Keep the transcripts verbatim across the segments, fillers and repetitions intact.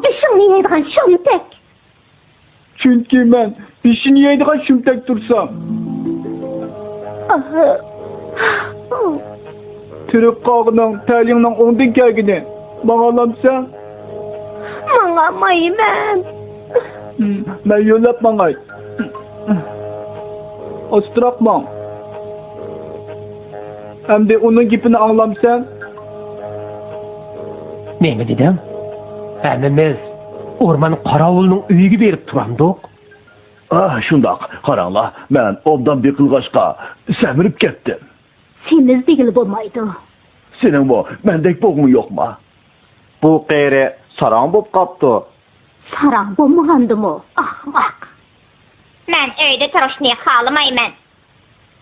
بېشىڭنى يەيدىغان شۇمتەك. چۈنكى مەن بېشىنى يەيدىغان شۇمتەك تۇرسام. تىرىپ قالغىنىڭ تەلىيىڭنىڭ ئوڭدىن كەلگىنى. ماڭالامسەن؟ ماڭالمايمەن. مەن يۆلەپ ماڭاي. ئاستىراق ماڭ. ئەمدى ئۇنىڭ گېپىنى ئاڭلامسەن؟ نېمە دېدىڭ؟ ھەممىمىز ئورمان قاراۋۇلىنىڭ ئۆيىگە بېرىپ تۇرامدۇق؟ ئا، شۇنداق. قاراڭلار، مەن ئوبدان بېقىلغاچقا سەمرىپ كەتتىم. سېمىز دېگىلى بولمايدۇ. سېنىڭمۇ مەندەك بوغۇڭ يوقما؟ بۇ قېرى ساراڭ بوپ قاپتۇ. ساراڭ بولمىغاندىمۇ، ئاخماق. مەن ئۆيدە تۇرۇشنى خالىمايمەن.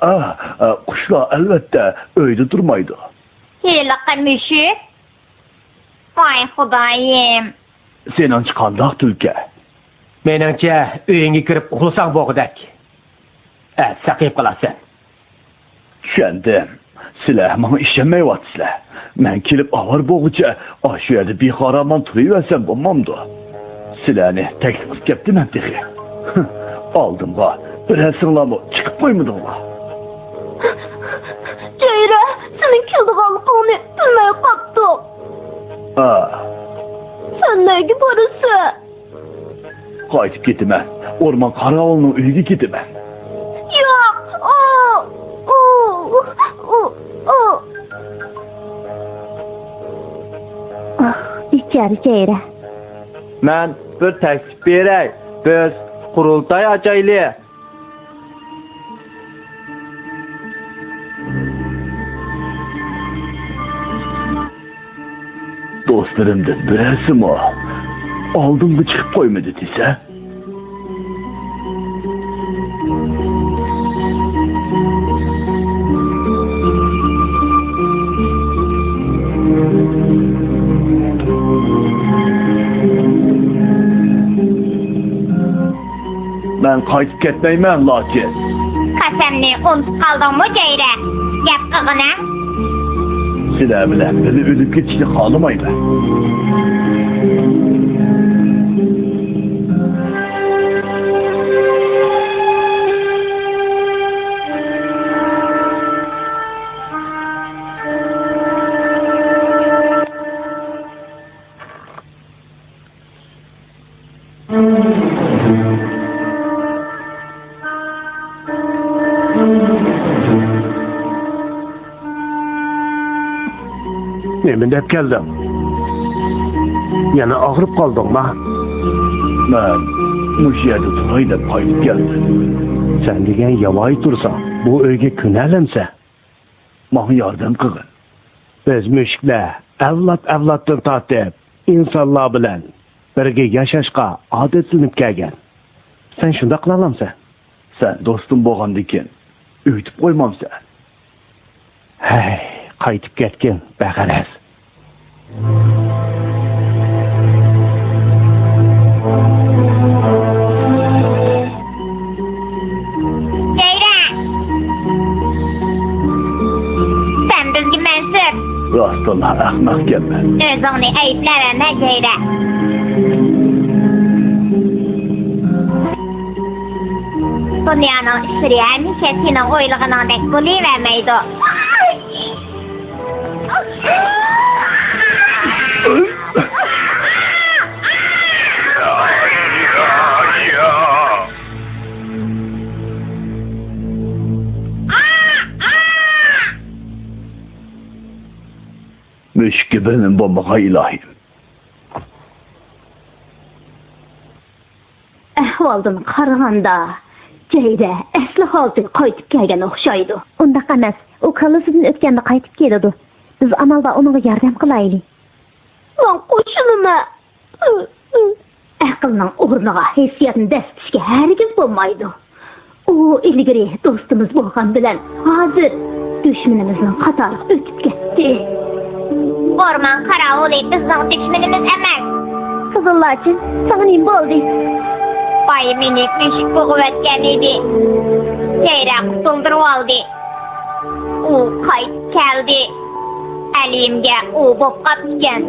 ئا، ئا، قۇشلار ئەلۋەتتە ئۆيدە تۇرمايدۇ. ھېلىقى مۈشۈك. ۋاي خۇدايىم. سېنىڭچە قانداق، تۈلكە؟ مېنىڭچە ئۆيۈڭگە كىرىپ ئۇخلىساڭ بولغۇدەك. ئە، ساقىيىپ قالارسەن. چۈشەندىم. سىلەر ماڭا ئىشەنمەيۋاتىسىلەر. مەن كېلىپ ئاۋارە بولغۇچە ئاشۇ يەردە بىخارامان تۇرۇۋەرسەم بولمامدۇ؟ سىلەرنى تەكلىپ قىلىپ كەپتىمەن تېخى. ئالدىمغا بىرەرسىڭلارمۇ چىقىپ قويمىدىڭلار. جەيرە، سېنىڭ كېلىدىغانلىقىڭنى بىلمەي قاپتۇق. ئا. سەن نەگە بارىسەن؟ قايتىپ كېتىمەن. ئورمان قاراۋۇلىنىڭ ئۆيىگە كېتىمەن. ياق! ئۇ، ئۇ، ئۇ، ئۇ. ئاھ، بىچارە جەيرە. مەن بىر تەكلىپ بېرەي. بىز قۇرۇلتاي ئاچايلى. دوستلىرىمدىن بىرەرسىمۇ ئالدىمغا چىقىپ قويمىدى دېسە؟ مەن قايتىپ كەتمەيمەن، لاچىن. قەسەمنى ئۇنتۇپ قالدىڭمۇ، جەيرە؟ گەپ قىلغىنە. سىلەر بىلەن بىللە ئۆلۈپ كېتىشنى خالىمايمەن. نېمە دەپ كەلدىڭ؟ يەنە ئاغرىپ قالدىڭما؟ مەن مۇشۇ يەردە تۇراي دەپ قايتىپ كەلدىم. سەن دېگەن ياۋايى تۇرساڭ، بۇ ئۆيگە كۆنەلەمسەن؟ ماڭا ياردەم قىلغىن. بىز مۈشۈكلەر ئەۋلاد-ئەۋلادتىن تارتىپ ئىنسانلار بىلەن بىرگە ياشاشقا ئادەتلىنىپ كەلگەن. سەن شۇنداق قىلالامسەن؟ سەن دوستۇم بولغاندىكىن ئۆگىتىپ قويمامسەن؟ ھەي، قايتىپ كەتكىن، بىغەرەز. جەيرە! سەن بىزگە مەنسۇپ! راستتىنلا ئەخمەقكەنمەن. ئۆزۈڭنى ئەيىبلەۋەرمە، جەيرە. دۇنيانىڭ ئىشلىرى ھەمىشە سېنىڭ ئويلىغىنىڭدەك بولۇۋەرمەيدۇ. مۈشۈككە بىر نېمە بولمىغاي، ئىلاھىم. ئەھۋالدىن قارىغاندا، جەيرە ئەسلى ھالىتىگە قايتىپ كەلگەن ئوخشايدۇ. ئۇنداق ئەمەس، ئۇ كاللىسىدىن ئۆتكەندە قايتىپ كېلىدۇ. بىز ئامال بار ئۇنىڭغا ياردەم قىلايلى. ماڭا قوشۇلىمە. ئەقىلنىڭ ئورنىغا ھېسسىياتنى دەسسىتىشكە ھەرگىز بولمايدۇ. ئۇ ئىلگىرى دوستىمىز بولغان بىلەن، ھازىر دۈشمىنىمىزنىڭ قاتارىغا ئۆتۈپ كەتتى. ئورمان قاراۋۇلى بىزنىڭ دۈشمىنىمىز ئەمەس. قىزىللاچىن، ساڭا نېمە بولدى؟ بايا مېنى مۈشۈك بوغۇۋەتكەن ئىدى. جەيرە قۇتۇلدۇرۇۋالدى. ئۇ قايتىپ كەلدى. ئەلىيىمگە ئۇ بوپ قاپتىكەن.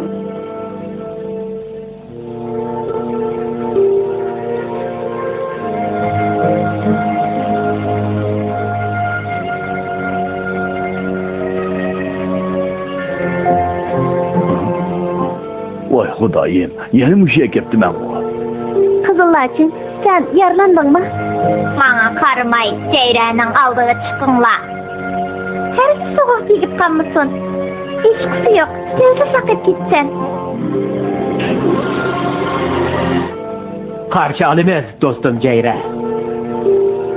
يەنە مۇشۇ يەرگە كەپتىمەنغۇ. قىزىللاچىن، سەن يارىلاندىڭمۇ؟ ماڭا قارىماي، جەيرەنىڭ ئالدىغا چىقىڭلار. ھەرىسى سوغۇق تېگىپ قالمىسۇن. ھېچقىسى يوق، تېزلا ساقىيىپ كېتىسەن. قارشى ئالىمىز، دوستۇم جەيرە.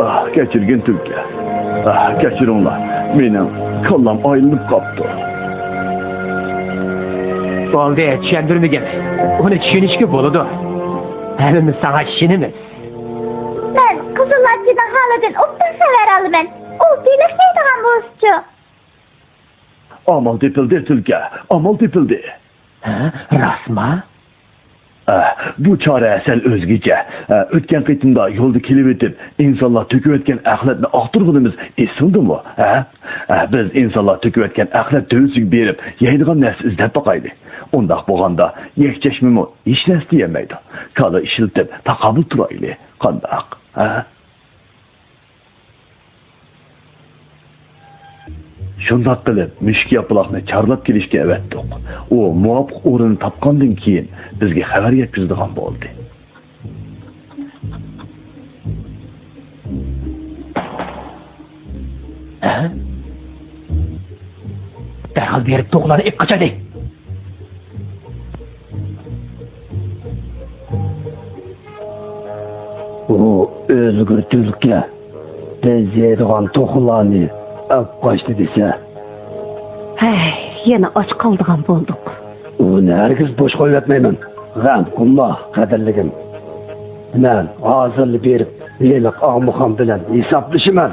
ئاھ، كەچۈرگىن تۈلكە. ئاھ، كەچۈرۈڭلار. مېنىڭ كاللام ئايلىنىپ قاپتۇ. بولدى، چۈشەندۈرمىگىن. ئۇنى چۈشىنىشكە بولىدۇ. ھەممىمىز ساڭا ئىشىنىمىز. مەن قىزىللاچىنىڭ ھالىدىن ئوبدان خەۋەر ئالىمەن. ئۇ بېلىق يەيدىغان بولسىچۇ؟ ئامال تېپىلدى، تۈلكە، ئامال تېپىلدى. ھە، راستما؟ ئە، بۇ چارە سەل ئۆزگىچە. ئە، ئۆتكەن قېتىمدا يولدا كېلىۋېتىپ، ئىنسانلار تۆكۈۋەتكەن ئەخلەتنى ئاختۇرغىنىمىز ئېسىڭدىمۇ؟ ھە؟ ئە، بىز ئىنسانلار تۆكۈۋەتكەن ئەخلەت دۆۋىسىگە بېرىپ، يەيدىغان نەرسە ئىزدەپ باقايلى. ئۇنداق بولغاندا، يەكچەشمىمۇ ھېچ نەرسە دېيەلمەيدۇ. كالا ئىشلىتىپ، تاقابىل تۇرايلى. قانداق؟ ھە؟ شۇنداق قىلىپ، مۈشۈك ياپىلاقنى چارلاپ كېلىشكە ئەۋەتتۇق. ئۇ مۇۋاپىق ئورۇننى تاپقاندىن كېيىن، بىزگە خەۋەر يەتكۈزىدىغان بولدى. ھە؟ دەرھال بېرىپ توخۇلارنى ئېلىپ قاچايلى. ئۇ ئۆلگۈر تۈلكە، بىز يەيدىغان توخۇلارنى ئەپ قاچتى دېسە. ھەي، يەنە ئاچ قالىدىغان بولدۇق. ئۇنى ھەرگىز بوش قويۇۋەتمەيمەن. غەم قىلما، قەدىرلىكىم. مەن ھازىرلا بېرىپ، ھېلىقى ئاغمىخان بىلەن ھېسابلىشىمەن.